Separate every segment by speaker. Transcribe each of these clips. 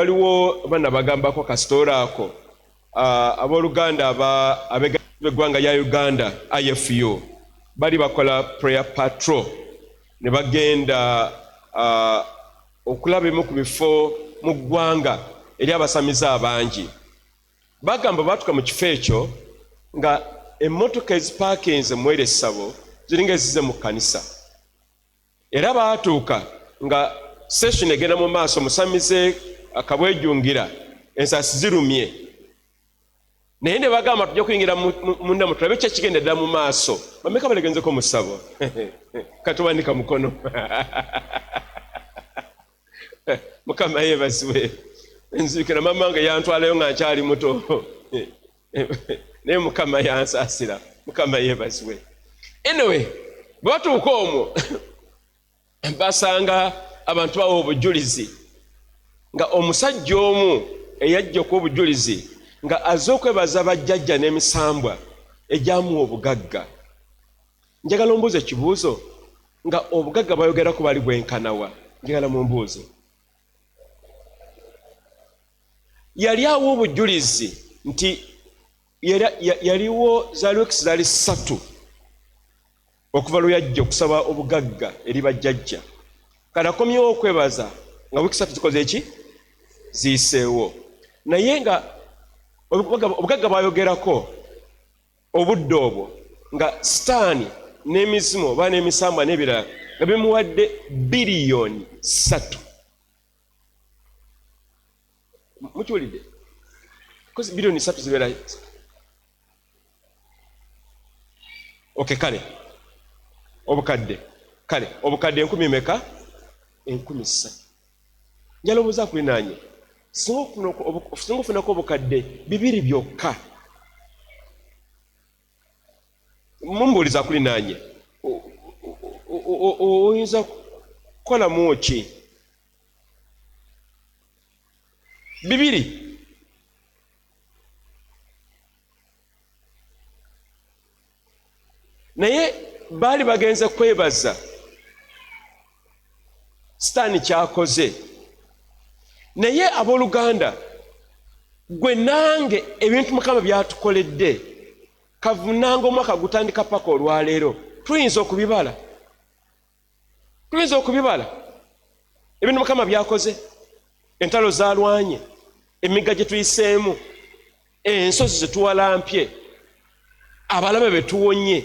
Speaker 1: Waliwo banabagambako kasitoora ako, abooluganda ab'eggwanga lya Uganda IFU bali bakola prayer patrol ne bagenda okulaba ebimu ku bifo mu ggwanga eri abasamize abangi. Bagamba baatuka mu kifo ekyo nga emmotoka ezipaakinze mu eryo essabo ziringa ezize mu kkanisa. Era baatuuka nga session egenda mu maaso, omusamize akabwejungira, ensasi zirumye, naye ne bagamba tujja kuyingira munda mutulabe ki ekigenda ddala mu maaso. Bameka balegenzeko mu ssabo? Katuwanika mukono. Mukama yeebazibwe. Nzijukira maama wange yantwalayo nga nkyali muto, naye Mukama yansaasira. Mukama yeebazibwe. Anyway, bwe batuuka omwo basanga abantu bawa obujulizi, nga omusajja omu eyajja okuwa obujulizi nga azze okwebaza bajjajja n'emisambwa egyamuwa obugagga. Njagala ombuuze ekibuuzo, nga obugagga bwayogerako bali bwenkanawa? Njagala mumbuuze. Yali awa obujulizi nti yaliwo za wiiki zaali 3 okuva lwe yajja okusaba obugagga eri bajjajja. Kati akomyewo okwebaza nga wiiki 3 zikoze ki? Ziyiseewo. Naye nga obugagga bwayogerako obudde obwo nga sitaani n'emizimu oba n'emisambwa n'ebirala nga bimuwadde biliyoni 3. Mukiwulidde? Kozi biliyoni 3 zibeera okay, kale obukadde, kale obukadde enkumi meka? Enkumi ssatu. Njala obuuza kulinaanye, singa ofunako obukadde 2 byokka, mumbuuliza kulinaanye, oyinza kukolamu ki? 2. Naye baali bagenze kwebaza Sitaani kyakoze. Naye abooluganda, gwe nange ebintu Mukama byatukoledde kavunanga omwaka gutandika paka olwaleero, tuyinza okubibala? Tuyinza okubibala ebintu Mukama byakoze, entalo zalwanye, emigga gye tuyiseemu, ensozi ze tuwalampye, abalabe be tuwonye,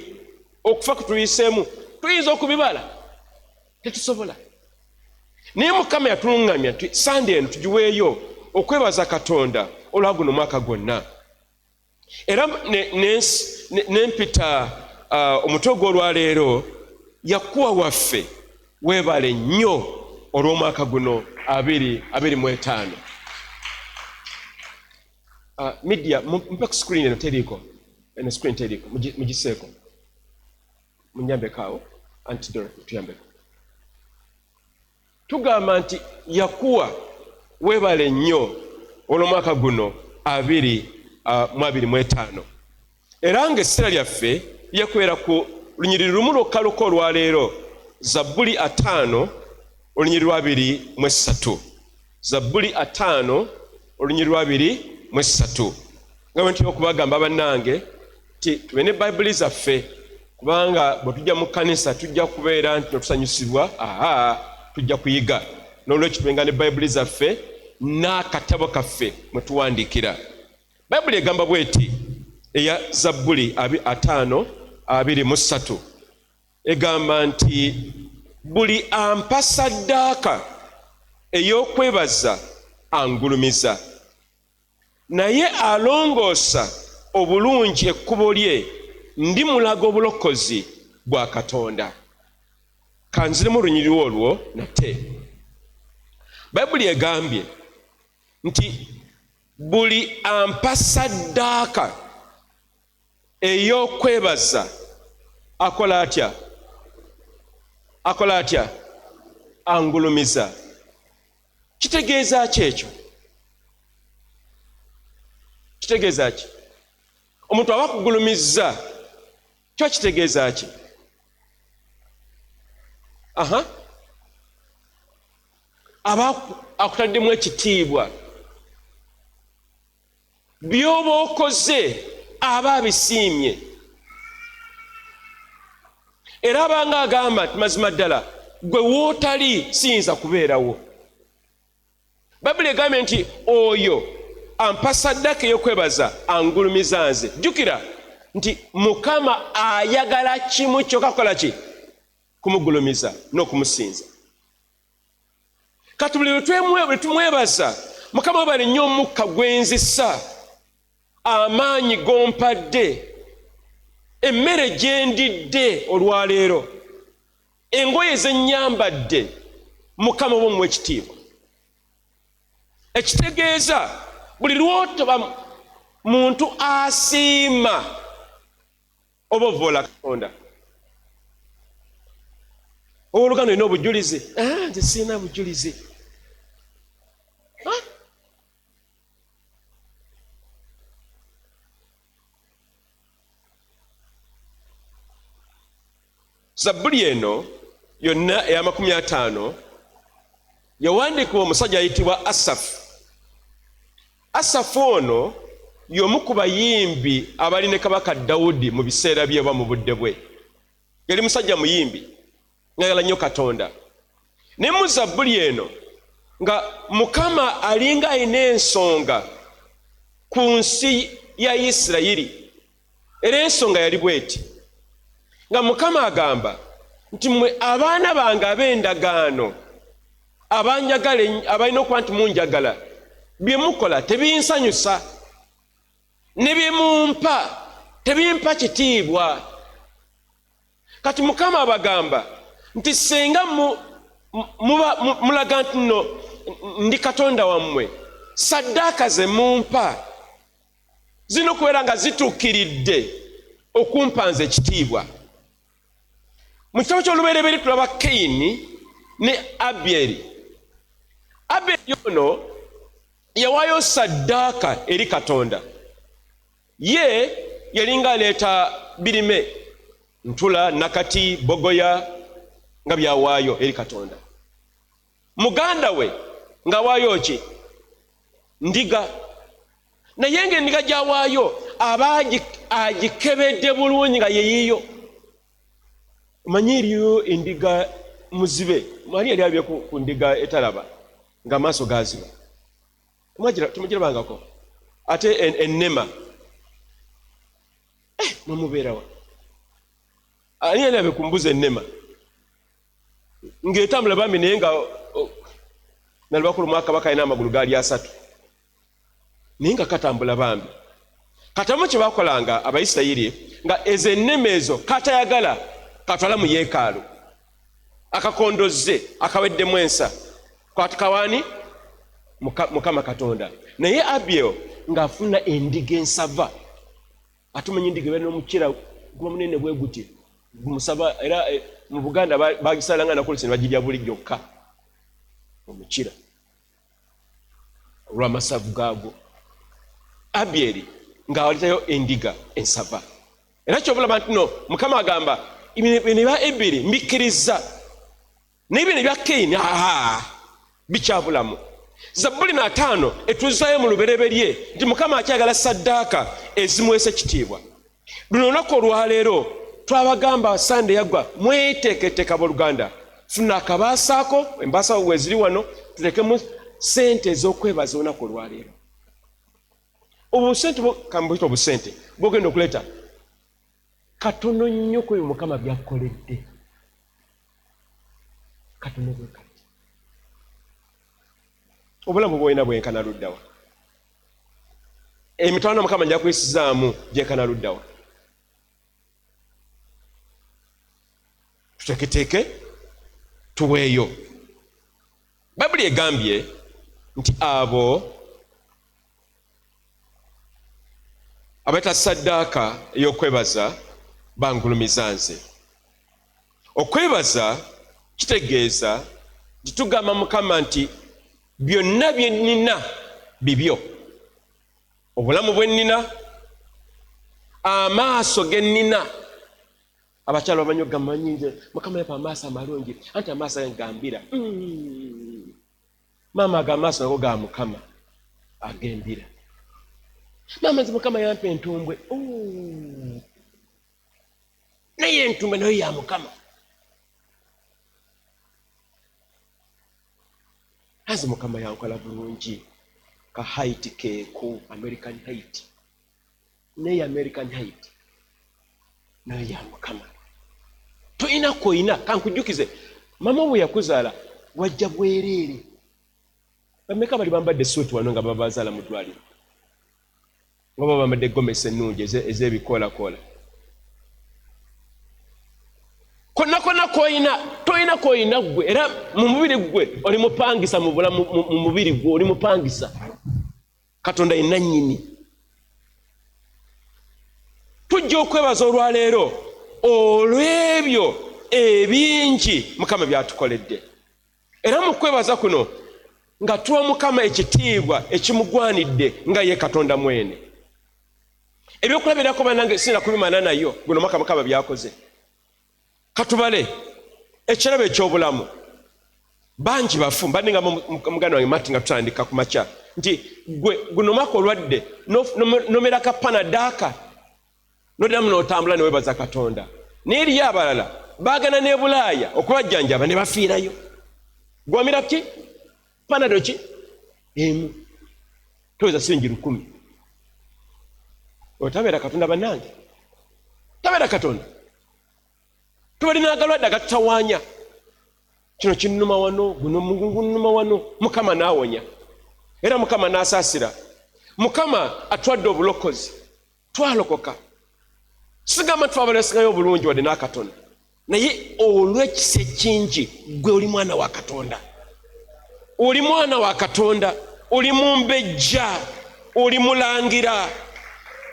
Speaker 1: okufa kwe tuyiseemu, tuyinza okubibala? Tetusobola. Naye Mukama yatulungamya nti Sande eno tugiweeyo okwebaza Katonda olwa guno omwaka gwonna. Era nempita omutwe gw'olwaleero, Yakuwa waffe weebale nnyo olw'omwaka guno abiri abiri mu etaano. Media, mumpe ku screen eno, teriiko. Eno screen teriiko, mugiseeko. Munyambeko awo, Auntie Dorothy, tuyambeko. Tugamba nti Yakuwa weebale nnyo olw'omwaka guno abiri mu abiri mu etaano. Era ng'essira lyaffe lyakubeera ku lunyiriri lumu lwokka lwokka olwaleero, Zabbuli 50 olunyiriri lwa 23. Zabbuli 50 olunyiriri lwa 23. Nga bwe ntera okubagamba bannange nti tube ne Bayibuli zaffe, kubanga bwe tujja mu kkanisa tujja kubeera nti tusanyusibwa, aha, tujja kuyiga. N'olwekyo tubenga ne Bayibuli zaffe n'akatabo kaffe mwe tuwandiikira. Bayibuli egamba bw'eti eya Zabbuli 50 23, egamba nti buli ampa ssaddaaka ey'okwebaza angulumiza, naye alongoosa obulungi ekkubo lye ndimulaga obulokozi bwa Katonda. Kanziremu olunyiriri olwo nate. Bayibuli egambye nti buli ampa ssaddaaka ey'okwebaza akola atya? Akola atya? Angulumiza. Kitegeeza ki ekyo? Kitegeeza ki? Omuntu aba akugulumizza, kyo kitegeeza ki? Aha, aba akutaddemu ekitiibwa. By'oba okoze aba abisiimye, era abanga agamba nti mazima ddala gwe wootali siyinza kubeerawo. Bayibuli egambye nti oyo ampa saddaka ey'okwebaza angulumiza nze. Jjukira nti Mukama ayagala kimu kyokka, kukola ki? Kumugulumiza n'okumusinza. Kati buli lwe tumwebaza, Mukama webale nnyo omukka gwenzisa, amaanyi gompadde, emmere gyendidde olwaleero, engoye zenyambadde, Mukama oba omuwa ekitiibwa. Ekitegeeza buli lwotoba muntu asiima oba ovoola Katonda. Owooluganda, olina obujulizi? Ah, nze sirina bujulizi. Ah? Zabbuli eno yonna ey'amakumi ataano yawandiikibwa omusajja ayitibwa Asafu. Asafu ono y'omu ku bayimbi abali ne Kabaka Dawudi mu biseera bye oba mu budde bwe. Yali musajja muyimbi, ng'ayagala nnyo Katonda. Naye mu zabbuli eno nga Mukama alinga alina ensonga ku nsi ya Isirayiri. Era ensonga yali bweti, nga Mukama agamba nti mmwe abaana bange ab'endagaano abanjagala, abalina okuba nti munjagala, bye mukola tebinsanyusa, ne bye mumpa tebimpa kitiibwa. Kati Mukama abagamba nti singa mulaga nti nno ndi Katonda wammwe, saddaaka ze mumpa zirina okubeera nga zituukiridde okumpa nze ekitiibwa. Mu kitabo ky'Olubereberye tulaba Kayini ne Abyeri. Abyeri ono yawaayo saddaaka eri Katonda. Ye yalinga aleeta birime, ntula, nakati, bogoya, nga byawaayo eri Katonda. Muganda we ng'awaayo ki? Ndiga. Naye ng'endiga gy'awaayo aba agikebedde bulungi nga yeyiiyo. Omanyi eriyo endiga muzibe, ani yali alabye ku ndiga etalaba ng'amaaso gaziba? Temugirabangako? Ate ennema mwemubeerawa? Ani yali alabye ku mbuzi ennema ng'etambula bambi, naye nga nalubakulu mwaka bakalina amagulu gaali asatu, naye nga katambula bambi. Katamu kye bakolanga Abayisirayiri nga ezo ennema ezo katayagala katwala mu yeekaalu, akakondozze akaweddemu ensa kwatikawaani Mukama Katonda. Naye Abyel ng'afuna endiga ensava, ate omanyi endiga ebeera n'omukira guba munene bwe guti gumusaba, era mu Buganda bagisalanga nakulusi ne bagirya buli gyokka omukira olw'amasavu gaago. Abyeri ng'awaletayo endiga ensava. Era kyobulaba nti no Mukama agamba bino ebya Eberi mbikkirizza, naye bino ebya Kaini aha bikyabulamu. Zabbuli n'ataano etuzaayo mu lubereberye nti Mukama akyagala saddaaka ezimuweesa ekitiibwa. Luno olunaku olwaleero twabagamba Sande yaggwa, mweteeketeeka abooluganda, funa akabaasaako, embaasa weziri wano, tutekemu sente ez'okwebaza olunaku olwaleero. Obusente kambuyita obusente bwogenda okuleeta katono nnyo ku ebyo Mukama byakkoledde, katono bwe kati. Obulamu bwolina bwenkana luddawa? Emitwalo Mukama nja kuyisizaamu gyenkana luddawa? Tuteeketeeke tuweeyo. Bayibuli egambye nti abo abaita saddaaka ey'okwebaza bangulumiza nze. Okwebaza kitegeeza nti tugamba Mukama nti byonna bye nnina bibyo, obulamu bwe nnina, amaaso ge nnina. Abakyala bamanyi okugamba, manyi nze Mukama yampa amaaso amalungi, anti amaaso gange gambira. Maama, ago amaaso nago ga Mukama ag'embira. Maama nze Mukama yampa entumbwe. Oh. Naye entumbwe nayo ya Mukama. Azi Mukama yankola bulungi. Ka height keeko American height. Naye American height nayo ya Mukama. Toyina koyina, kankujjukize mama bwe yakuzaala wajja bwereere. Bameka bali bambadde suuti wano nga babazaala mu ddwaliro, nga baba bambadde gomesi ennungi ez'ebikoolakoola. Konna konna koyina, toyina koyina ggwe, era mu mubiri ggwe oli mupangisa, mu bulamu, mu mubiri ggwe oli mupangisa. Katonda ye nannyini. Tujja okwebaza olwaleero olw'ebyo ebingi Mukama by'atukoledde. Era mu kwebaza kuno nga tuwa Mukama ekitiibwa ekimugwanidde nga ye Katonda mwene. Ebyokulabirako bannange siyinza kubimala nayo guno omwaka Mukama byakoze. Katubale ekirabo eky'obulamu. Bangi bafu, mbadde nga muganda wange Martin nga tutandika ku makya nti gwe guno omwaka olwadde nomera ka panadaaka noddamu n'otambula ne weebaza Katonda. Naye eriyo abalala baagenda n'e Bulaaya okubajjanjaba ne bafiirayo. Gwamira ki? Panado ki? Emu. Toweza siringi 1000. Otabeera Katonda bannange. Tabeera Katonda. Tubalina agalwadde agatutawaanya. Kino kinnuma wano, guno gunnuma wano. Mukama n'awonya. Era Mukama n'asaasira. Mukama atwadde obulokozi. Twalokoka. Sigamba nti twabalesingayo obulungi wadde n'akatono, naye olw'ekisa ekingi ggwe oli mwana wa Katonda. Oli mwana wa Katonda, oli mumbejja, oli mulangira,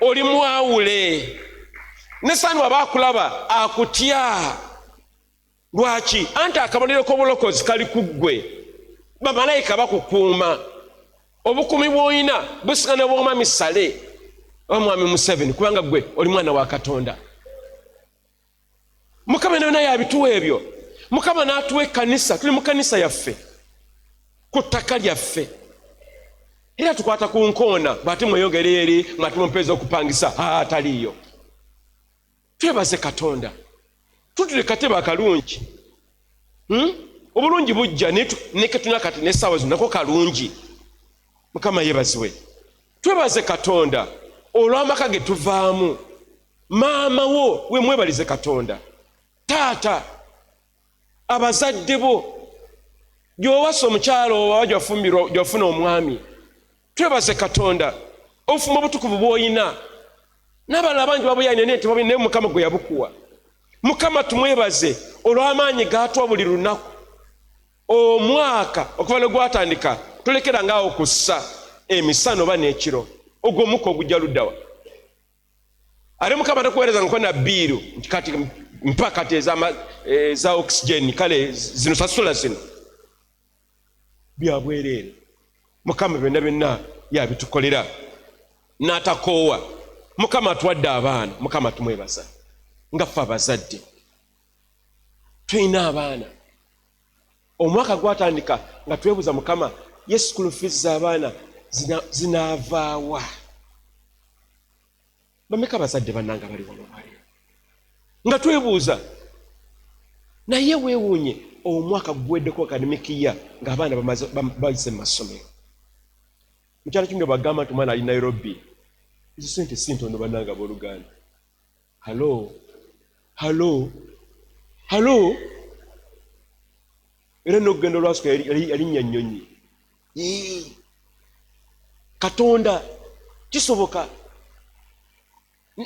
Speaker 1: oli mwawule. Ne Sitaani bw'aba akulaba akutya. Lwaki? Anti akabonero k'obulokozi kali ku ggwe. Bamalayika bakukuuma. Obukuumi bw'olina businga ne bw'omwami Saleh oba mwami Museveni, kubanga ggwe oli mwana wa Katonda. Mukama nayo naye abituwa ebyo. Mukama n'atuwa ekkanisa, tuli mu kkanisa yaffe, ku ttaka lyaffe. Era tukwata ku nkoona, bw'ate mweyongera eri, mwate mumpeeza okupangisa, taliiyo. Twebaze Katonda. Tutule katebe akalungi. Obulungi bujja ne ketuna kati n'essaawa zino nako kalungi. Mukama yeebazibwe. Twebaze Katonda olw'amaka ge tuvaamu. Maama wo we mwebalize Katonda. Taata, abazadde bo, gy'owasa omukyalo oba gy'ofumbirwa, gy'ofuna omwami. Twebaze Katonda obufumbo obutukuvu bw'olina. N'abalala bangi babuyaine naye tebabulina, naye Mukama gwe yabukuwa. Mukama tumwebaze olw'amaanyi g'atuwa buli lunaku. Omwaka okuva lwe gwatandika tulekera ng'awo kussa emisana oba n'ekiro. Ogwo omukka ogujja luddawa? Ate Mukama takuweereza nko na bbiiru nti kati mpa kati eza oxygen, kale zino sasula zino. Bya bwereere. Mukama byonna byonna yabitukolera n'atakoowa. Mukama atuwadde abaana, Mukama tumwebaza nga ffe abazadde tulina abaana. Omwaka gwatandika nga twebuuza Mukama, ye school fees z'abaana zinaavaawa? Bameka abazadde bannange abali wano olwaleero nga twebuuza? Naye weewuunye omwaka guweddeko academic year ng'abaana bayise mu masomero. Mukyalo kimu bagamba nti omwana ali Nairobi. Ezo ssente si ntono bannange abooluganda. Hallo, hallo, hallo. Era n'okugenda olwasooka yalinnya nnyonyi. Yee. Katonda kisoboka.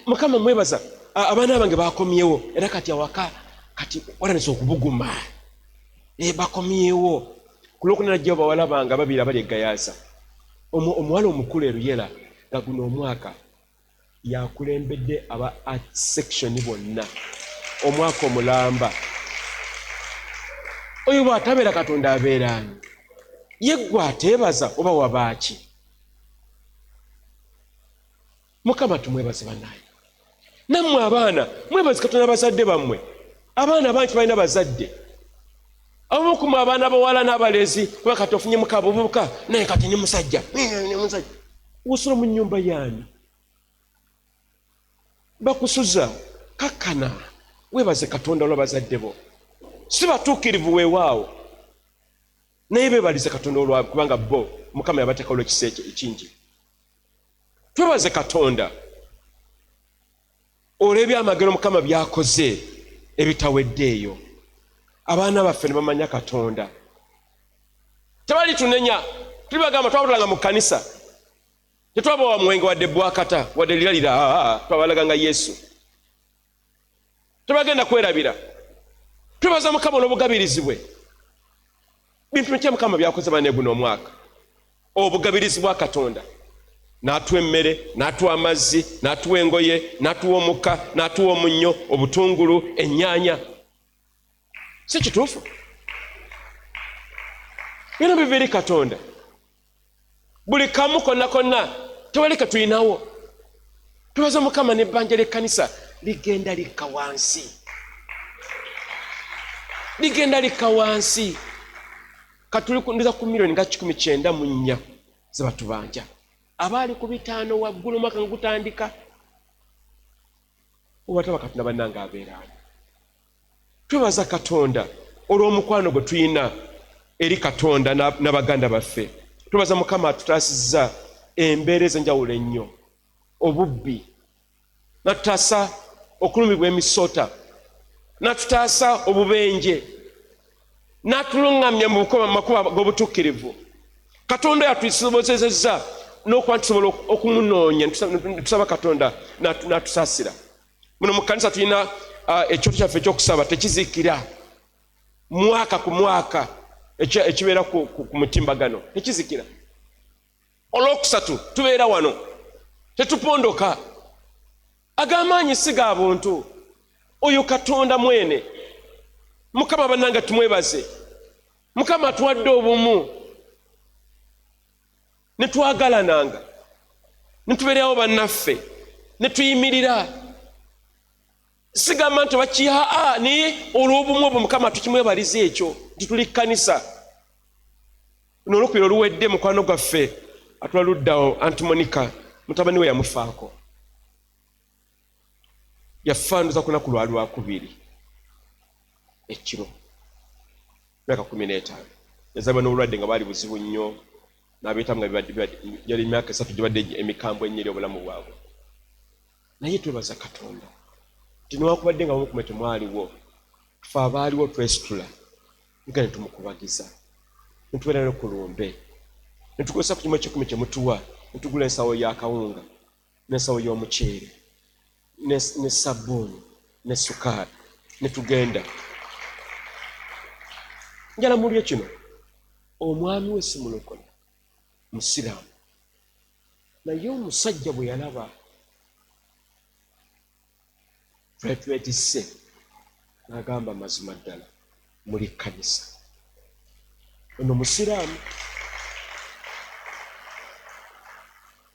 Speaker 1: Mukama mwebaza, abaana bange bakomyewo era kati awaka kati watandise okubuguma. Bakomyewo. Ku lwokuna najjayo bawala bange ababiri abali e Gayaza. Omuwala omukulu e Luyera nga guno omwaka yakulembedde aba art section bonna omwaka omulamba. Oyo bw'atabeera Katonda abeera ani? Ye ggwe ateebaza oba wabaaki? Mukama tumwebaze bannange. Nammwe abaana mwebaze Katonda bazadde bammwe. Abaana bangi balina bazadde. Abamu ku mmwe abaana bawala n'abalenzi kuba kati ofunye muka buvubuka naye kati ni musajja. Ni musajja. Osula mu nnyumba yaani? Bakusuza, kakkana, weebaze Katonda olw'abazadde bo. Si batuukirivu weewaawo, naye beebalize Katonda olwabwe, kubanga bo Mukama yabateeka olw'ekisa ekyo ekingi. Twebaze Katonda olw'ebyamagero Mukama by'akoze ebitaweddeeyo. Abaana baffe ne bamanya Katonda. Tebali tunenya, tulibagamba twabutulanga mu kkanisa. Tetwabawa mwenge wadde bwakata wadde liralira, twabalaganga Yesu. Tebagenda kwerabira. Twebaza Mukama olw'obugabirizi bwe. Bintu bitya Mukama byakoze bane guno omwaka? Obugabirizi bwa Katonda. N'atuwa emmere, n'atuwa amazzi, n'atuwa engoye, n'atuwa omukka, n'atuwa omunnyo, obutungulu, ennyaanya. Si kituufu? Bino biva eri Katonda. Buli kamu konna konna tewali ketulinawo. Twebaza Mukama n'ebbanja ly'ekkanisa ligenda likka wansi, ligenda likka wansi. Katuli ndiza ku miliyoni nga 194 zebatubanja, abaali ku 500 waggulu omwaka nga gutandika. Obataba Katonda bannange abeeraani. Twebaza Katonda olw'omukwano gwe tulina eri Katonda n'abaganda baffe. Twebaza Mukama atutaasizza embeera ez'enjawulo ennyo, obubbi, n'atutaasa okulumibwa emisota, n'atutaasa obubenje, n'atuluŋŋamya mu makubo ag'obutuukirivu. Katonda yatusobozesezza n'okuba tusobola okumunoonya, tusaba Katonda n'atusaasira. Muno mu kkanisa tulina ekyoto kyaffe ekyokusaba tekizikira mwaka ku mwaka, ekibeera ku mutimbagano tekizikira. Olwokusatu tubeera wano tetupondoka. Ag'amaanyi si ga buntu, oyo Katonda mwene. Mukama bannanga tumwebaze. Mukama atuwadde obumu ne twagalananga ne tubeerawo bannaffe ne tuyimirira. Sigamba nti bakiha, naye olw'obumu obwo Mukama tukimwebaliza ekyo nti tuli kkanisa. N'olwokubiri oluwedde mukwano gwaffe atula luddawo Anti Monica mutabani we yamufaako, yafa nduza ku lunaku lwa Lwakubiri ekiro, myaka 15. Yazaalibwa n'obulwadde nga bwali buzibu nnyo, n'abiyitamu nga gyali emyaka 3 gibadde emikambwe ennyo eri obulamu bwabwe. Naye twebaza Katonda nti newankubadde nga bamukume temwaliwo, ffe abaaliwo twesitula nga ne tumukubagiza, ne tubeera ne ku lumbe, ne tukozesa ku kimu ekyekumi kye mutuwa, ne tugula ensawo y'akawunga n'ensawo y'omuceere ne sabbuuni ne sukaali ne tugenda. Njala mulye kino, omwami we si mulokole, musiraamu, naye omusajja bwe yalaba twetwetisse n'agamba, mazima ddala muli kkanisa. Ono musiraamu,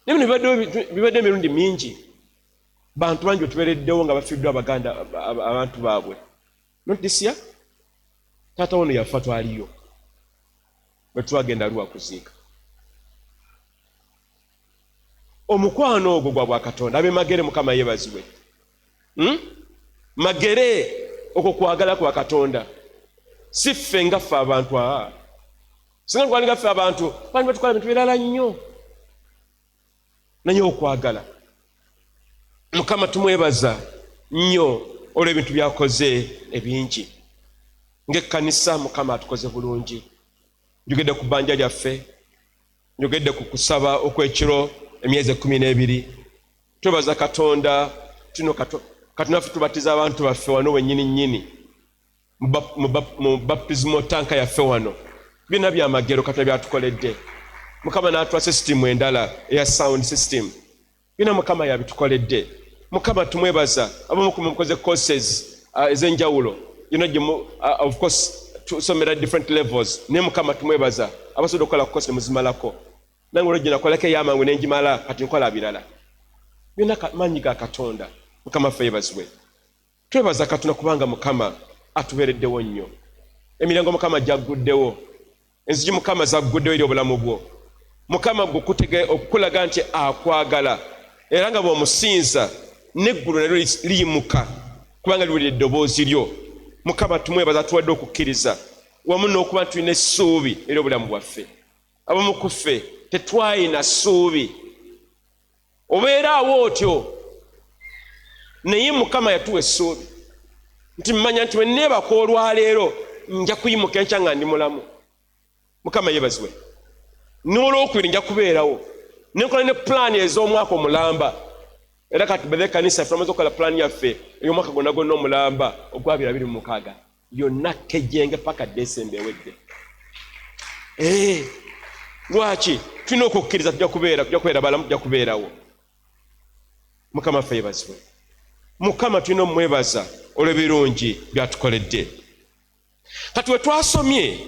Speaker 1: naye bino bibadde emirundi mingi. Bantu bangi betubeereddewo nga bafiiriddwa abaganda, abantu baabwe. Not this year, taata wono yafa twaliyo bwe twagenda Arua kuziika. Omukwano ogwo gwa bwakatonda. Ab'e Magere, Mukama yeebazibwe. Magere, okwo kwagala kwa Katonda, si ffe nga ffe abantu. Aa, singa twalinga ffe abantu, bandi batukola bintu birala nnyo, naye okwagala Mukama tumwebaza nnyo olw'ebintu byakoze ebingi. Ng'ekkanisa Mukama atukoze bulungi. Njogedde ku bbanja lyaffe, njogedde ku kusaba okw'ekiro emyezi 12. Twebaza Katonda tuno Katonda ffe tubatiza abantu baffe wano wennyini nnyini mu baptismal tanka yaffe wano. Byonna byamagero Katonda byatukoledde. Mukama n'atuwa system endala eya sound system. Byonna Mukama yabitukoledde. Mukama tumwebaza. Abamu ku mukoze courses ez'enjawulo, of course tusomera different levels, naye Mukama tumwebaza abasobodde okukola course ne muzimalako. Nange olwegyo nakolako ey'amangu ne ngimala, kati nkola birala. Byonna maanyi ga Katonda. Mukama ffe yeebazibwe. Twebaza Katonda kubanga Mukama atubeereddewo nnyo. Emiryango Mukama gyagguddewo, enzigi Mukama zagguddewo eri obulamu bwo. Mukama okukulaga nti akwagala, era nga bw'omusinza N'eggulu nalyo liyimuka kubanga liwulira eddoboozi lyo. Mukama tumwebaza atuwadde okukkiriza wamu n'okuba nti tulina essuubi eri obulamu bwaffe. Abamu ku ffe tetwalina ssuubi, obeera awo otyo, naye Mukama yatuwa essuubi nti mmanya nti bwe nneebaka olwaleero nja kuyimuka enkya nga ndi mulamu. Mukama yeebazibwe. N'olwokubiri nja kubeerawo nenkola ne pulaani ez'omwaka omulamba. Era kati bethe kanisa ffe tumaze okukola pulaani yaffe ey'omwaka gwonna gwonna omulamba ogwa 2026 yonna kejenge paka Desemba ewedde. Eh, lwaki tulina okukkiriza? Tujja kubeera, tujja kubeera balamu, tujja kubeerawo. Mukama ffe yebazibwe. Mukama tulina omwebaza olw'ebirungi byatukoledde. Kati we twasomye,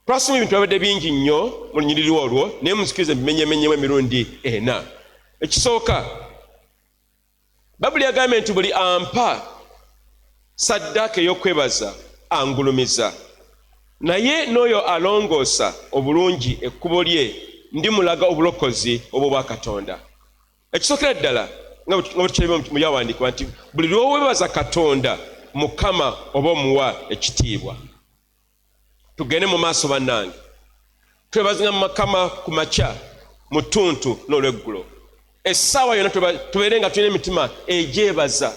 Speaker 1: twasomye ebintu byabadde bingi nnyo mu lunyiriri olwo, naye muzikirize mbimenyemenyemu emirundi ena. Ekisooka, Bayibuli yagambye nti buli ampa saddaaka ey'okwebaza angulumiza, naye n'oyo alongoosa obulungi ekkubo lye ndimulaga obulokozi obw'Obwakatonda. Ekisookera ddala nga bwe tukirabye mu byawandiikibwa nti buli lw'owebaza Katonda, Mukama oba omuwa ekitiibwa. Tugende mu maaso bannange, twebazenga Mukama ku makya, mu ttuntu n'olweggulo, essaawa yonna tubeere nga tulina emitima egyebaza.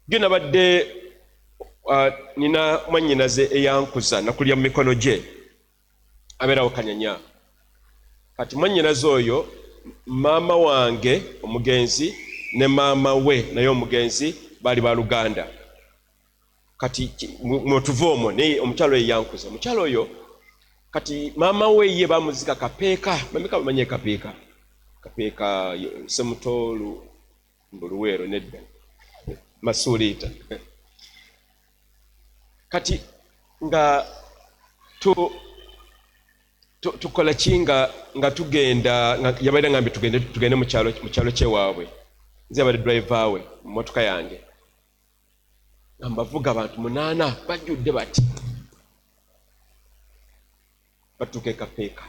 Speaker 1: Jjo nabadde nina mwannyinaze eyankuza, nakulya mu mikono gye, abeerawo Kanyanya. Kati mwannyinaze oyo, maama wange omugenzi ne maama we naye omugenzi baali baluganda. Kati mwetuva omwo, naye omukyalo oyo yankuza. Omukyalo oyo kati maama we ye bamuzika Kapeeka. Bameka bamanye Kapeeka? Kapeeka Semutoolu Mbuluweero, nedda, Masuuliita. Kati nga tukola ki nga tugenda, nga yabaire ngambye tugende mu kyalo kyewaabwe. Nze yabadde driver we mu motoka yange, nga mbavuga abantu 8 bajjudde bati, batuuka e Kapeeka.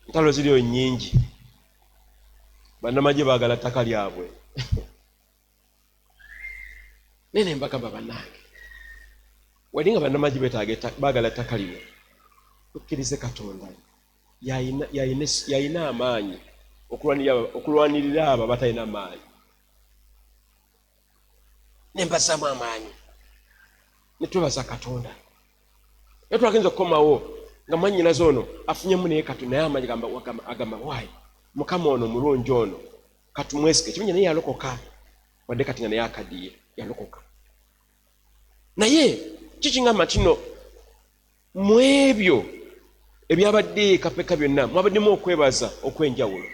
Speaker 1: Entalo ziriyo nnyingi, bannamagye baagala ttaka lyabwe. Naye ne mbagamba, bannange, wali nga bannamagye beetaaga baagala ttaka lino, tukkirize Katonda yalina amaanyi okulwanirira abo abatalina maanyi. Ne mbazaamu amaanyi ne twebaza Katonda. Naye twagenza okukomawo nga mwannyinaze ono afunyemu, naye kati naye amaanyi agamba, waayi, Mukama ono mulungi, ono katumwesige. Kimenya naye yalokoka, wadde kati nga naye akaddiye, yalokoka. Naye kikingamba nti no mu ebyo ebyabadde Kapeka byonna mwabaddemu okwebaza okw'enjawulo.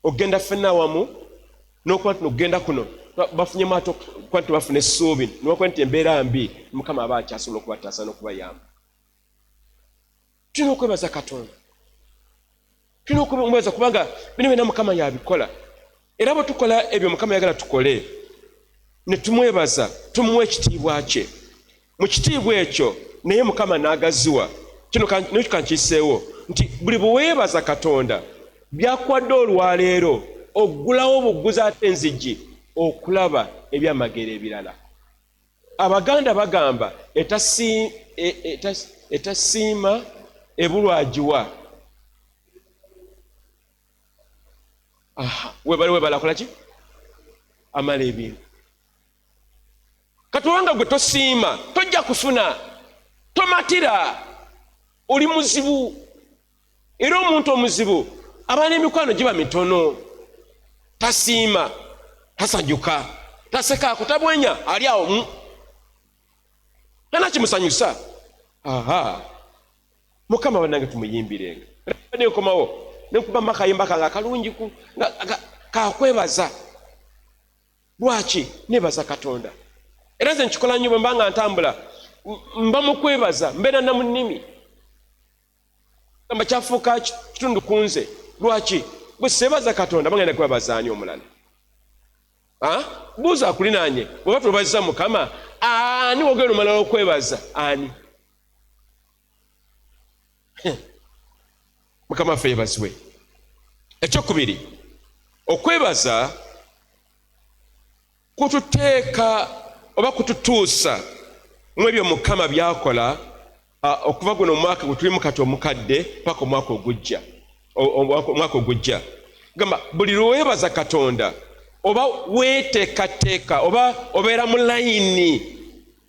Speaker 1: Okugenda ffenna awamu n'okuba nti okugenda kuno bafunyemu ate okuba nti bafuna essuubi, niwakuba nti embeera mbi, Mukama aba akyasobola okubataasa n'okubayamba. Tulina okwebaza Katonda, tulina okumwebaza kubanga bino byonna Mukama yabikola. Era bwe tukola ebyo Mukama yagala tukole ne tumwebaza, tumuwa ekitiibwa kye. Mu kitiibwa ekyo naye Mukama n'agaziwa. Kino nakyo kankiyiseewo nti buli bwe weebaza Katonda byakuwadde olwaleero, oggulawo obugguzi ate enzigi okulaba ebyamagero ebirala. Abaganda bagamba etasiima ebulwagiwa. Webale webale akola ki? Amala ebintu. Kati obanga gwe tosiima tojja kufuna, tomatira, oli muzibu. Era omuntu omuzibu aba n'emikwano giba mitono, tasiima, tasanyuka, tasekaako, tabwenya, ali awo tana kimusanyusa. Aha, Mukama bannange tumuyimbirenga. Nenkomawo nenkuba makayimba kange akalungi kakwebaza. Lwaki nebaza Katonda? Era nze nkikola nnyo, bwe mba nga ntambula mba mu kwebaza, mbeera na mu nnimi, gamba kyafuuka kitundu ku nze. Lwaki? Bwe seebaza Katonda bagenda kwebaza ani omulala? Buuza akulinaanye, bweba twebaziza Mukama, ani wogenda omulala okwebaza? Ani? Mukama ffe yebazibwe. Ekyokubiri, okwebaza kututeeka oba kututuusa mu ebyo Mukama byakola okuva guno omwaka gwe tulimu kati omukadde paka omwaka ogujja, omwaka ogujja. Gamba buli lweweebaza Katonda oba weeteekateeka oba obeera mu layini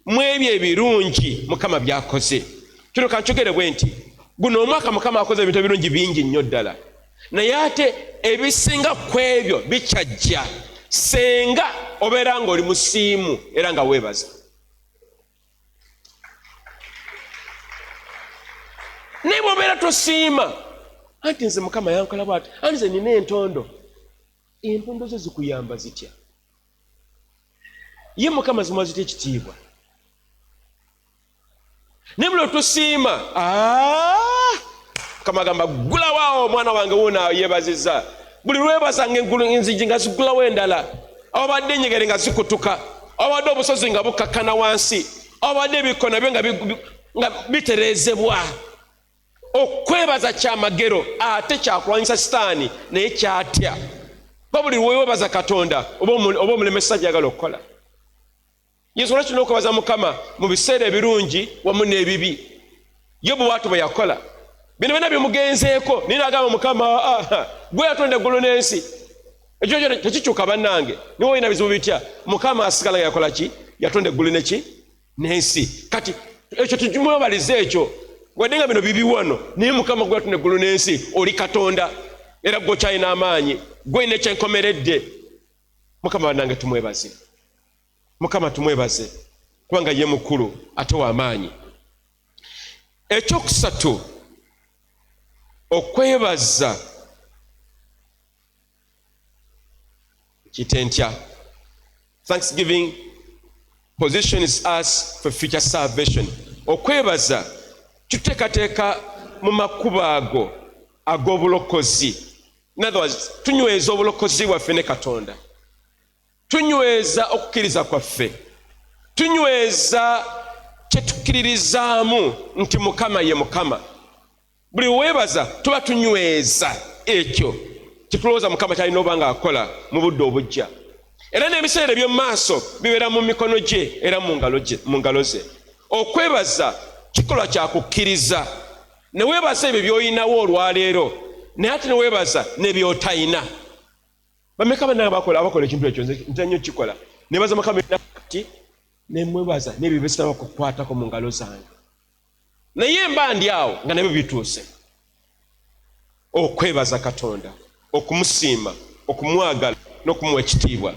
Speaker 1: mu ebyo ebirungi Mukama byakoze. Kino kankyogere bwe nti, guno omwaka Mukama akoze ebintu ebirungi bingi nnyo ddala, naye ate ebisinga ku ebyo bikyajja senga obeera ng'oli musiimu era nga weebaza. Naye bw'obeera tosiima, anti nze Mukama yankola bw'ati, anti nze nina entondo. Entondo zo zikuyamba zitya? Ye Mukama zimuwa zitya ekitiibwa? Naye buli otusiima, Mukama agamba ggulawo awo omwana wange wuuno yeebazizza. Buli lwebazanga eggulu enzigi nga ziggulawo endala, awabadde enjegere nga zikutuka, awabadde obusozi nga bukakkana wansi, awabadde ebikko nabyo nga bitereezebwa. Okwebaza kyamagero ate kyakulwanyisa sitaani, naye kyatya kuba buli lwewebaza Katonda oba omulemesa gyagala okukola. Yesu lwaki tulina okwebaza Mukama mu biseera ebirungi wamu n'ebibi? Yobu bw'atyo bwe yakola. Bino byonna bimugenzeeko, naye n'agamba Mukama, gwe yatonda eggulu n'ensi. Ekyo kyo tekikyuka bannange, niwe olina bizibu bitya, Mukama asigala nga yakola ki? Yatonda eggulu neki n'ensi. Kati ekyo tugimwebalize ekyo, wadde nga bino bibi wano, naye Mukama gwe yatonda eggulu n'ensi, oli Katonda era gwe okyalina amaanyi, gwe olina ekyenkomeredde. Mukama bannange tumwebaze. Mukama tumwebaze kubanga ye mukulu ate w'amaanyi. Ekyokusatu, okwebaza kiyite ntya? Thanksgiving positions us for future salvation. Okwebaza kituteekateeka mu makubo ago ag'obulokozi. In other words, tunyweza obulokozi bwaffe ne Katonda, tunyweza okukkiriza kwaffe, tunyweza kye tukkiririzaamu nti Mukama ye Mukama. Buli weebaza tuba tunyweza ekyo kye tulowooza Mukama kyalina oba ng'akola mu budde obujja, era n'ebiseera eby'omu maaso bibeera mu mikono gye era mu ngalo ze. Okwebaza kikolwa kya kukkiriza. Ne weebaza ebyo by'olinawo olwaleero, naye ate ne weebaza ne by'otalina. Bameka bannange abakola ekintu ekyo? Nze ntera nnyo okukikola. Neebaza Mukama kati ne mwebaza n'ebyo bye sinaba kukwatako mu ngalo zange, naye mba ndi awo nga nabyo bituuse. Okwebaza Katonda, okumusiima, okumwagala n'okumuwa ekitiibwa.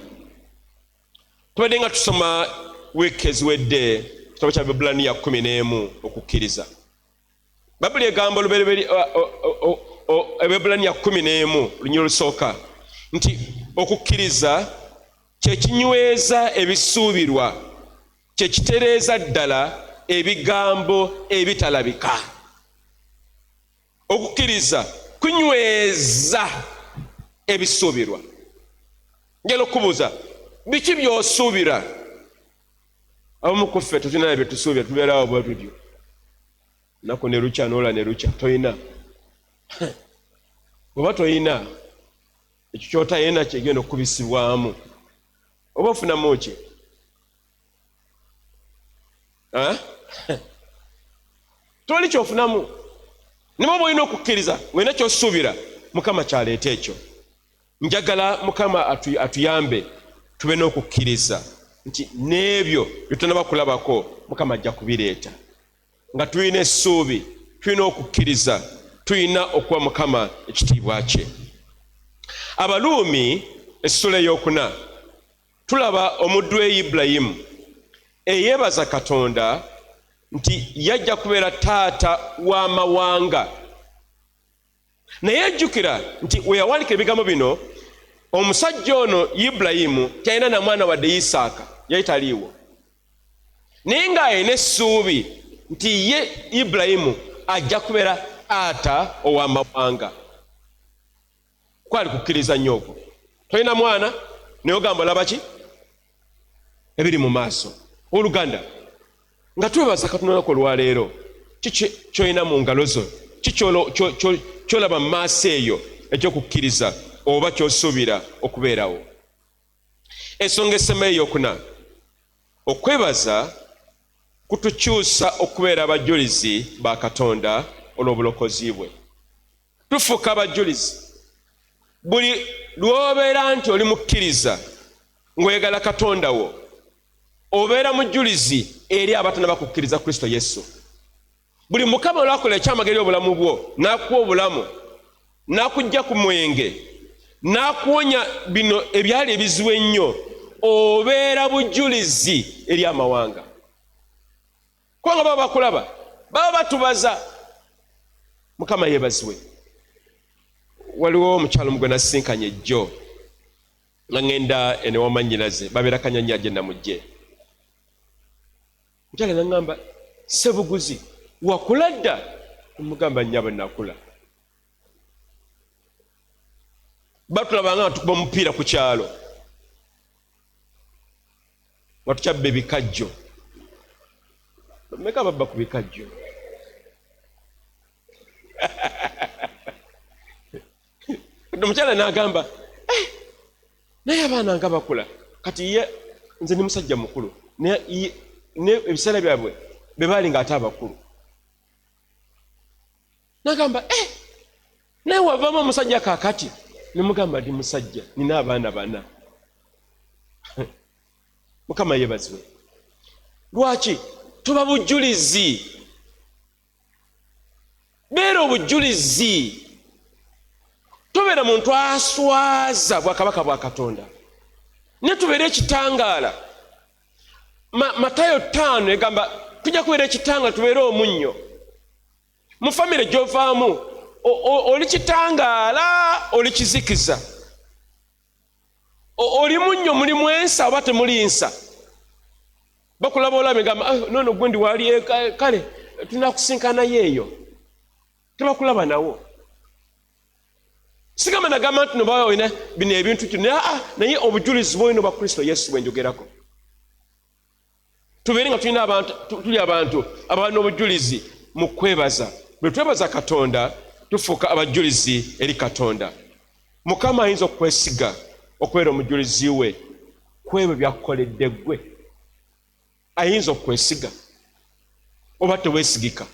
Speaker 1: Tubadde nga tusoma wiiki eziwedde kitabo kya Abaebbulaniya 11, okukkiriza. Bayibuli egamba olubereberye Abaebbulaniya 11 lunyiriri olusooka nti okukkiriza kye kinyweza ebisuubirwa, kye kitereeza ddala ebigambo ebitalabika. Okukkiriza kunyweza ebisuubirwa. Njagala okukubuuza, biki by'osuubira? Abamu ku ffe tetulina bye tusuubira, tubeerawo bwe tutyo naku ne lukya n'ola ne lukya, toyina. Bw'oba toyina, ekyo ky'otayina kyegenda okukubisibwamu, oba ofunamu ki? Toli kyofunamu. Naye oba olina okukkiriza, olina ky'osuubira, Mukama kyaleeta ekyo. Njagala Mukama atuyambe tube n'okukkiriza nti n'ebyo bye tunaba kulabako Mukama ajja kubireeta. Nga tulina essuubi, tulina okukkiriza, tulina okuwa Mukama ekitiibwa kye. Abaruumi essula ey'okuna tulaba omuddu we Ibulayimu eyeebaza Katonda nti yajja kubeera taata w'amawanga. Naye jjukira nti we yawandiika ebigambo bino, omusajja ono Ibulayimu talina na mwana wadde Isaaka, yali taliiwo, naye ng'alina essuubi nti ye Ibulayimu ajja kubeera taata ow'amawanga. Kwali kukkiriza nnyo okwo. Tolina mwana naye ogamba olaba ki ebiri mu maaso. Oluganda, nga twebaza Katonda olunaku olwaleero, kiki ky'olina mu ngalo zo? Kiki ky'olaba mu maaso eyo? eky'okukkiriza oba ky'osuubira okubeerawo. Ensonga esembayo eyokuna, okwebaza kutukyusa okubeera abajulizi ba Katonda olw'obulokozi bwe. Tufuuka abajulizi buli lw'obeera nti oli mukkiriza ng'oyagala Katonda wo, obeera mujulizi eri abatanaba kukkiriza Kristo Yesu. Buli Mukama olwakola ekyamagero eri obulamu bwo, n'akuwa obulamu, n'akuggya ku mwenge, n'akuwonya bino ebyali ebizibu ennyo, obeera bujulizi eri amawanga. Kubanga baba bakulaba, baba batubaza. Mukama yeebazibwe. Waliwo omukyalo omu gwe nasisinkanye ejjo nga ŋŋenda eno ewa mwannyinaze, babeera Kanyanya gye namujje. Mukyala naŋŋamba, Ssebuguzi, wakula dda? Mugamba, nnyabo nakula. Batulabanga nga tukuba omupiira ku kyalo, nga tukyabba ebikajjo. Bameka babba ku bikajjo? Omukyala n'agamba, eh, naye abaana nga bakula kati ye nze ndi musajja mukulu, naye ebiseera byabwe be baali ng'ate abakulu. N'agamba, eh, naye wavaamu omusajja kaakati. Ne mugamba, ndi musajja, nina abaana bana. Mukama yeebazibwe. Lwaki tuba bujulizi? Beera obujulizi. Tobeera muntu aswaza bwakabaka bwa Katonda, naye tubeere ekitangaala. Matayo 5 egamba tujja kubeera ekitangaala, tubeere omunnyo. Mu famire gy'ovaamu oli kitangaala, oli kizikiza? Oli munnyo, mulimu ensa oba temuli nsa? Bakulaba olaba egamba, ah, nono gwendi wali eh, kale tunakusinkanayo eyo, tebakulaba nawo. Sigamba nagamba nti noba olina bino ebintu kino, aa, ah, naye obujulizi bwolina obwa Kristo Yesu bwenjogerako. Tubeere nga tulina abantu, tuli abantu abalina obujulizi mu kwebaza. Bwe twebaza Katonda tufuuka abajulizi eri Katonda. Mukama ayinza okwesiga okubeera omujulizi we ku ebyo by'akukoledde ggwe. Ayinza okwesiga oba teweesigika.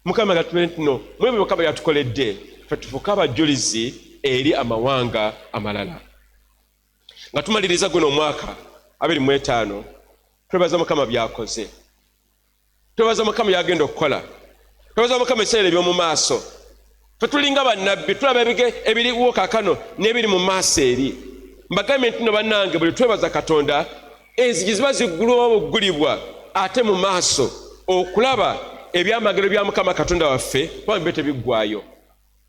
Speaker 1: Mukama gatubeere nti no mu ebyo Mukama by'atukoledde ffe tufuuke abajulizi eri amawanga amalala. Nga tumaliriza guno omwaka 25, twebaza Mukama by'akoze, twebaza Mukama by'agenda okukola, twebaza Mukama ebiseera eby'omu maaso. Ffe tulinga bannabbi, tulaba ebiriwo kaakano n'ebiri mu maaso eri. Mbagambye nti no bannange, buli twebaza Katonda enzigi ziba ziggulwawo buggulibwa ate mu maaso okulaba ebyamagero bya Mukama Katonda waffe, kubanga byo tebiggwaayo.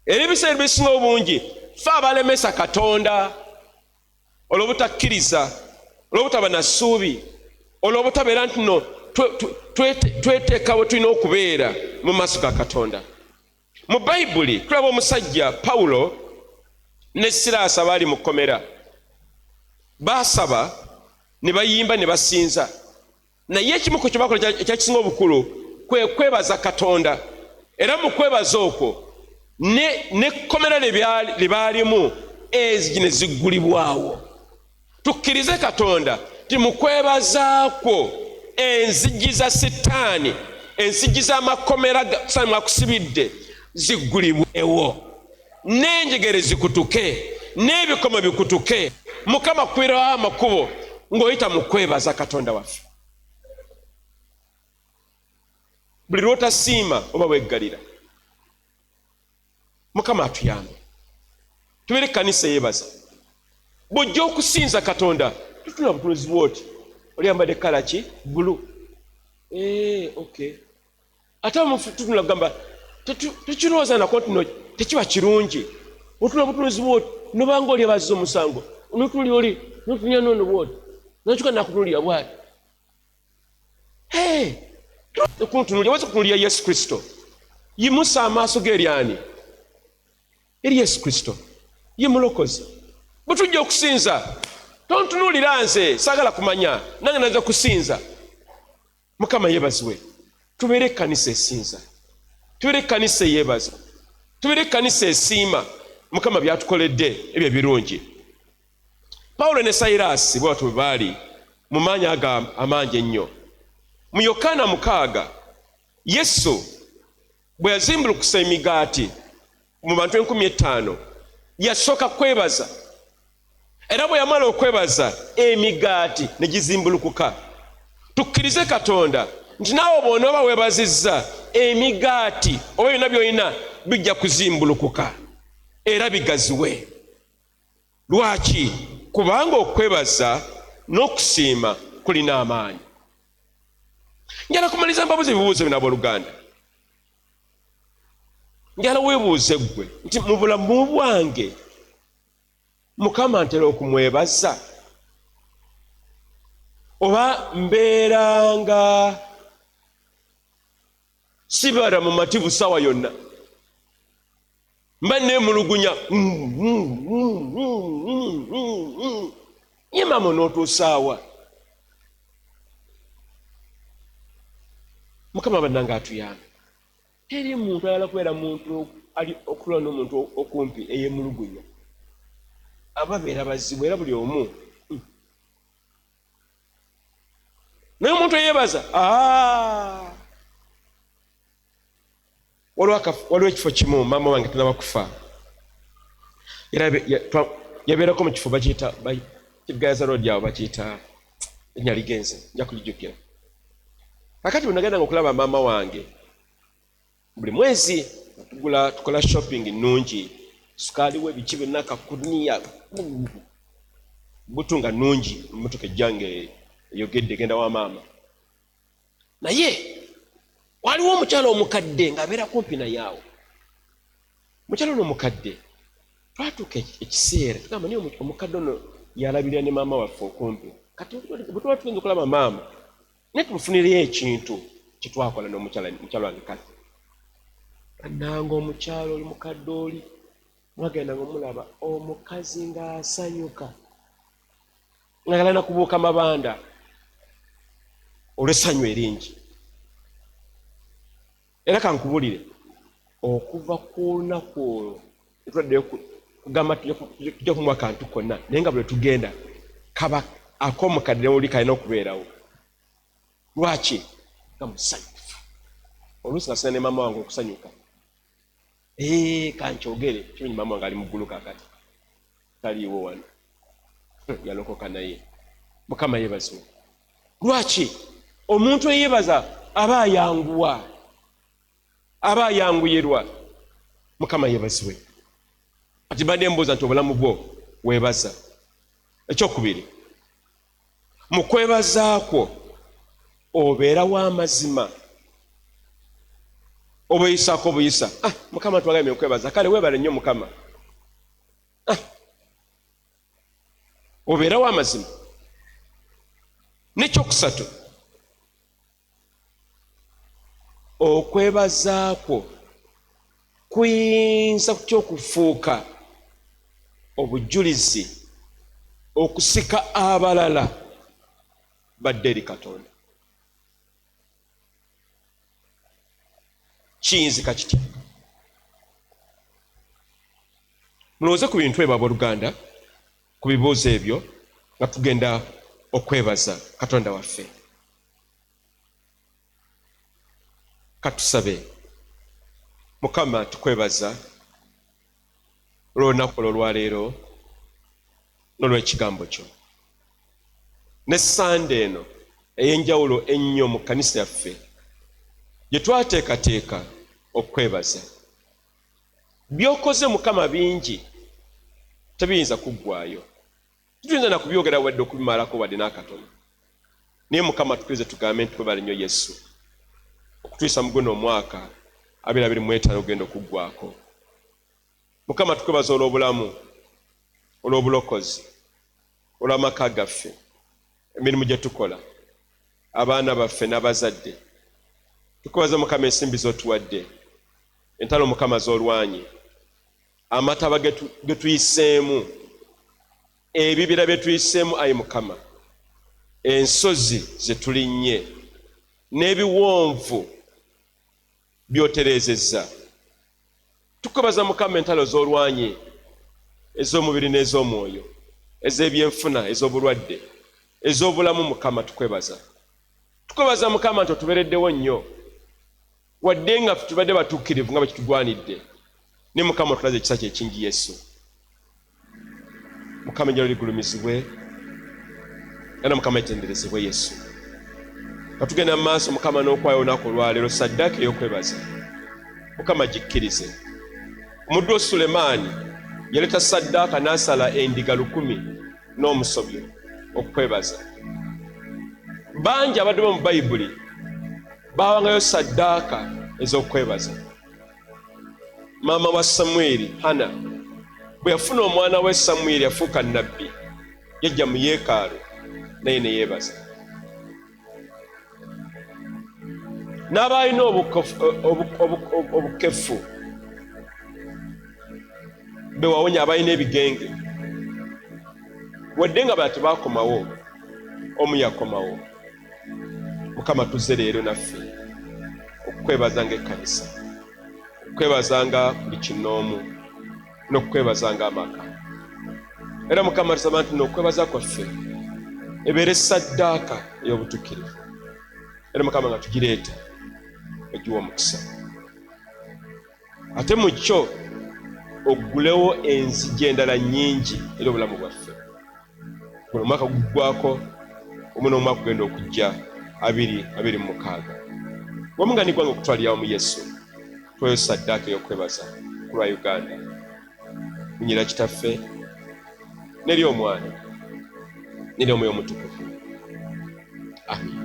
Speaker 1: Era ebiseera ebisinga obungi ffe abalemesa Katonda olw'obutakkiriza, olw'obutaba na ssuubi, olw'obutabeera nti no tweteeka we tulina okubeera mu maaso ga Katonda. Mu Bayibuli tulaba omusajja Pawulo ne Siraasi abaali mu kkomera, baasaba ne bayimba ne basinza, naye ekimu ku kye bakola ekyakisinga obukulu kwe kwebaza Katonda. Era mu kwebaza okwo n'ekkomera lye baalimu enzigi ne ziggulibwawo. Tukkirize Katonda nti mu kwebaza kwo enzigi za Sitaani, enzigi z'amakomera Sitaani mwakusibidde ziggulibwewo, n'enjegere zikutuke, n'ebikomo bikutuke. Mukama kwirawo amakubo ng'oyita mu kwebaza Katonda waffe. Buli lw'otasiima oba weggalira. Mukama atuyambe tubeere ekkanisa eyebaza. Bw'ojja okusinza Katonda tutula butunuzi bw'oti, oli ayambadde kala ki? Bulu. Okay. Ate abamu tutunula kugamba tekirowooza nako nti no tekiba kirungi. Otula butunuzi bw'oti nobanga oli abazza omusango, notunulira oli notunulira nono bw'oti, nakyuka nakutunulira bw'ati. Hey, kuntunulira, waza kutunulira Yesu Kristo. Yimusa amaaso ge eri ani? Eri Yesu Kristo, ye mulokozi. Bwe tujja okusinza, tontunuulira nze, saagala kumanya, nange naza kusinza. Mukama yeebazibwe. Tubeere ekkanisa esinza, tubeere ekkanisa eyeebaza, Tubeere ekkanisa esiima Mukama byatukoledde ebyo ebirungi. Pawulo ne Sayiraasi bwe batyo bwe baali mu maanyi ago amangi ennyo. Mu Yokaana 6, Yesu bwe yazimbulukusa emigaati mu bantu 5000, yasooka kwebaza, era bwe yamala okwebaza emigaati ne gizimbulukuka. Tukkirize Katonda nti naawe bw'onooba weebazizza, emigaati oba byonna by'olina bijja kuzimbulukuka era bigaziwe. Lwaki? Kubanga okwebaza n'okusiima kulina amaanyi. Njala kumaliza mbabuza ebibuuzo bino, abooluganda. Njala weebuuze ggwe nti mu bulamu bwange Mukama ntera okumwebaza, oba mbeeranga sibala mumativu ssaawa yonna, mba neemulugunya ye maama onootuusaawa? Mukama bannange atuyambe. Teri muntu ayagala kubeera muntu ali okutuula n'omuntu okumpi eyemulugunya, ababeera bazibu era buli omu. Naye omuntu eyeebaza, waliwo ekifo kimu maama wange tanaba kufa, era yabeerako mu kifo bakiyita Gayaza Road, awo bakiyita erinnya ligenze, nja kulijjukira. Kakati bwe nagendanga okulaba maama wange buli mwezi, tugula tukola shopping nnungi, sukaali we biki byonna, kakuniya butu nga nnungi, emmotoka ejjange eyogedde egenda wa maama. Naye waliwo omukyala omukadde ng'abeera kumpi naye awo. Omukyala ono omukadde, twatuuka ekiseera tugamba naye omukadde ono yalabirira ne maama waffe okumpi. Kati bwe tuba tugenza okulaba maama, naye tumufunireyo ekintu kye twakola n'omukyala, mukyala wange Kathy. Bannange, omukyala oli mukadde oli mwagenda nga omulaba omukazi ng'asanyuka, ng'ayagala na kubuuka mabanda olw'essanyu eringi. Era kankubulire, okuva ku lunaku olwo tetwaddeyo kugamba tujja kumuwa kantu konna, naye nga buli tugenda kaba ak'omukadde newuli kalina okubeerawo. Lwaki? Nga musanyufu. Oluusi nga sina ne maama wange okusanyuka. Kankyogere kimanyi maama wange ali mu ggulu kaakati, taliiwo wano, yalokoka, naye Mukama yeebazibwe. Lwaki omuntu eyeebaza aba ayanguwa, aba ayanguyirwa? Mukama yeebazibwe. Kati mbadde mbuuza nti obulamu bwo weebaza? Ekyokubiri, mu kwebaza kwo obeera w'amazima oba oyisaako obuyisa? Ah, Mukama twagambye okwebaza, kale weebale nnyo Mukama. Ah, obeera w'amazima? N'ekyokusatu, okwebaza kwo kuyinza kutya okufuuka obujulizi okusika abalala badde eri Katonda? Kiyinzika kitya? Mulowooze ku bintu ebyo, abooluganda, ku bibuuzo ebyo nga tugenda okwebaza Katonda waffe. Katusabe. Mukama, tukwebaza olw'olunaku olw'olwaleero n'olw'ekigambo kyo ne Sande eno ey'enjawulo ennyo mu kkanisa yaffe gye twateekateeka okwebaza. By'okoze Mukama bingi, tebiyinza kuggwaayo, tetuyinza na kubyogera wadde okubimalako wadde n'akatono. Naye Mukama, tukirize tugambe nti webale nnyo Yesu okutuyisa mu guno omwaka 2025 ogenda okuggwako. Mukama, tukwebaza olw'obulamu, olw'obulokozi, olw'amaka gaffe, emirimu gye tukola, abaana baffe n'abazadde. Tukwebaza Mukama ensimbi z'otuwadde, entalo Mukama z'olwanye, amataba ge tuyiseemu, ebibira bye tuyiseemu, ayi Mukama, ensozi ze tulinnye n'ebiwonvu by'otereezezza. Tukwebaza Mukama entalo z'olwanye ez'omubiri n'ez'omwoyo, ez'ebyenfuna, ez'obulwadde, ez'obulamu. Mukama tukwebaza, tukwebaza Mukama nti otubeereddewo nnyo, wadde nga tubadde batuukirivu nga bwe kitugwanidde, ne Mukama otulaze ekisa kye ekingi. Yesu Mukama, ejjalo ligulumizibwe era Mukama etenderezebwe. Yesu, nga tugenda mu maaso Mukama n'okwayo olunaku olwaleero saddaaka ey'okwebaza, Mukama gikkirize. Omuddu wo Sulemaani yaleeta saddaaka n'asala endiga 1000 n'omusobyo okukwebaza. Bangi abadde mu Bayibuli bawangayo saddaaka ez'okwebaza. Maama wa Samwiri Hana bwe yafuna omwana we Samwiri yafuuka nnabbi, yajja mu yeekaalu naye ne yeebaza. N'abaalina obukefu be wawonya, abalina ebigenge, wadde nga bala tebakomawo, omu yakomawo. Mukama, tuzze leero naffe okukwebaza ng'ekkanisa, okukwebaza nga buli kinnoomu, n'okukwebaza ng'amaka. Era Mukama, tusaba nti n'okwebaza kwaffe ebeere saddaaka ey'obutuukirivu, era Mukama nga tugireeta ogiwa omukisa, ate mu kyo oggulewo enzigi endala nnyingi eri obulamu bwaffe. Guno omwaka guggwako omu n'omwaka gugenda okujja 2026 wamu nga nigwanga okutwalira wamu. Yesu, tuwayo saddaaka ey'okwebaza ku lwa Uganda munyira Kitaffe n'eri Omwana n'eri Omwoyo Omutukuvu. Amin.